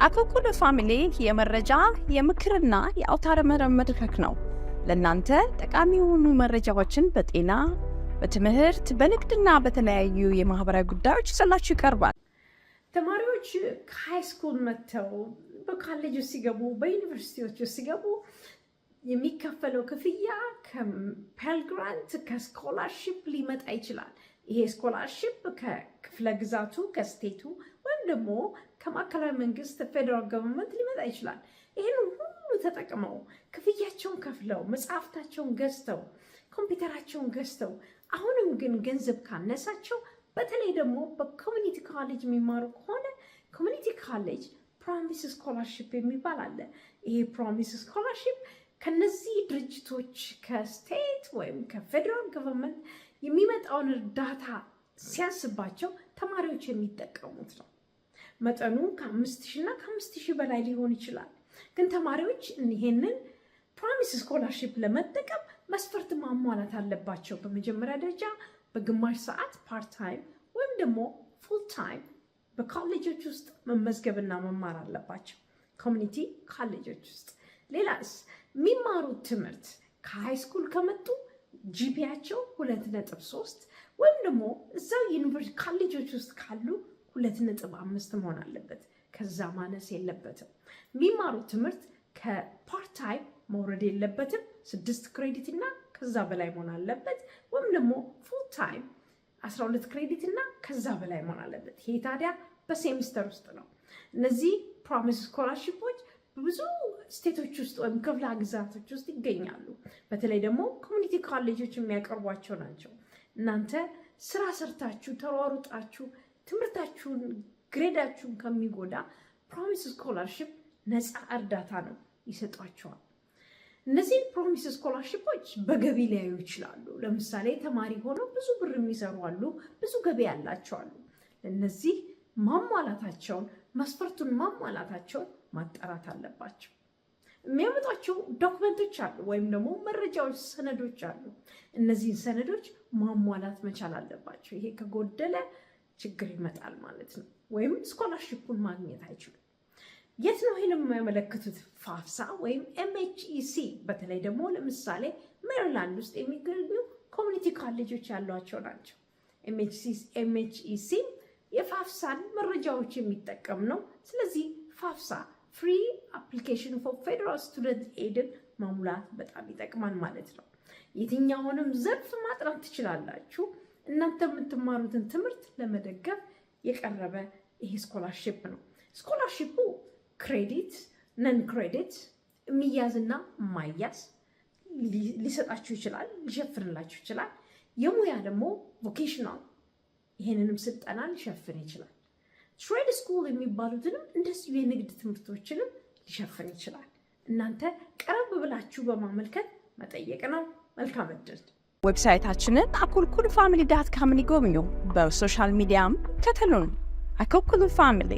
አኮኩሉ ፋሚሊ የመረጃ፣ የምክርና የአውታረ መረብ መድረክ ነው። ለእናንተ ጠቃሚ የሆኑ መረጃዎችን በጤና፣ በትምህርት፣ በንግድና በተለያዩ የማህበራዊ ጉዳዮች ይዞላችሁ ይቀርባል። ተማሪዎች ከ high school መጥተው በካሌጅ ሲገቡ፣ በዩኒቨርሲቲዎች ሲገቡ የሚከፈለው ክፍያ ከ Pell Grant፣ ከ scholarship ሊመጣ ይችላል። ይሄ scholarship ከክፍለ ግዛቱ፣ ከ state ኡ ወይም ደግሞ ከማዕከላዊ መንግስት federal government ሊመጣ ይችላል። ይህን ሁሉ ተጠቅመው፣ ክፍያቸውን ከፍለው፣ መጽሐፍታቸውን ገዝተው፣ ኮምፒውተራቸውን ገዝተው አሁንም ግን ገንዘብ ካነሳቸው፣ በተለይ ደግሞ በ community college የሚማሩ ከሆነ community college Promise Scholarship የሚባል አለ። ይሄ Promise Scholarship ከነዚህ ድርጅቶች፣ ከ state ወይም ከ federal government የሚመጣውን እርዳታ ሲያንስባቸው ተማሪዎች የሚጠቀሙት ነው። መጠኑ ከ5,000 እና ከ5,000 በላይ ሊሆን ይችላል። ግን ተማሪዎች ይሄንን Promise Scholarship ለመጠቀም መስፈርት ማሟላት አለባቸው። በመጀመሪያ ደረጃ በግማሽ ሰዓት part time ወይም ደግሞ full time በኮሌጆች ውስጥ መመዝገብና መማር አለባቸው፣ community ኮሌጆች ውስጥ። ሌላስ የሚማሩት ትምህርት ከ high school ከመጡ GPA ያቸው 2.3 ወይም ደግሞ እዛው ዩኒቨርሲቲ ኮሌጆች ውስጥ ካሉ 2.5 መሆን አለበት። ከዛ ማነስ የለበትም። የሚማሩት ትምህርት ከ part time መውረድ የለበትም። 6 credit እና ከዛ በላይ መሆን አለበት። ወይም ደግሞ full time 12 credit እና ከዛ በላይ መሆን አለበት። ይሄ ታዲያ በሴሚስተር ውስጥ ነው። እነዚህ Promise Scholarship ኦች ብዙ state ኦች ውስጥ ወይም ክፍለ ግዛቶች ውስጥ ይገኛሉ። በተለይ ደግሞ community ኮሌጆች የሚያቀርቧቸው ናቸው። እናንተ ስራ ሰርታችሁ ተሯሩጣችሁ ትምህርታችሁን grade ኣችሁን ከሚጎዳ Promise Scholarship ነፃ እርዳታ ነው፣ ይሰጧችኋል። እነዚህን Promise Scholarship ኦች በገቢ ሊያዩ ይችላሉ። ለምሳሌ ተማሪ ሆነው ብዙ ብር የሚሰሩ አሉ፣ ብዙ ገቢ ያላቸው አሉ። እነዚህ ማሟላታቸውን፣ መስፈርቱን ማሟላታቸውን ማጣራት አለባቸው። የሚያመጧቸው document ኦች አሉ ወይም ደግሞ መረጃዎች፣ ሰነዶች አሉ። እነዚህን ሰነዶች ማሟላት መቻል አለባቸው። ይሄ ከጎደለ ችግር ይመጣል ማለት ነው፣ ወይም scholarship ኡን ማግኘት አይችሉም። የት ነው ይህን የሚያመለክቱት? FAFSA ወይም MHEC፣ በተለይ ደግሞ ለምሳሌ ሜሪላንድ ውስጥ የሚገኙ community ኮሌጆች ያሏቸው ናቸው። MHEC የ FAFSA ን መረጃዎች የሚጠቀም ነው። ስለዚህ FAFSA፣ Free Application for Federal Student Aid ን መሙላት በጣም ይጠቅማል ማለት ነው። የትኛውንም ዘርፍ ማጥናት ትችላላችሁ። እናንተ የምትማሩትን ትምህርት ለመደገፍ የቀረበ ይሄ scholarship ነው። Scholarship ኡ credit፣ non credit፣ የሚያዝና የማይያዝ ሊሰጣችሁ ይችላል፣ ሊሸፍንላችሁ ይችላል። የሙያ ደግሞ vocational ይሄንንም ስልጠና ሊሸፍን ይችላል። Trade school የሚባሉትንም እንደዚሁ የንግድ ትምህርቶችንም ሊሸፍን ይችላል። እናንተ ቀረብ ብላችሁ በማመልከት መጠየቅ ነው። መልካም እድል። Website ኣችንን አኩልኩል ፋሚሊ dot com ን ይጎብኙ። በ social media ም ተከተሉን። አኩኩሉ ፋሚሊ።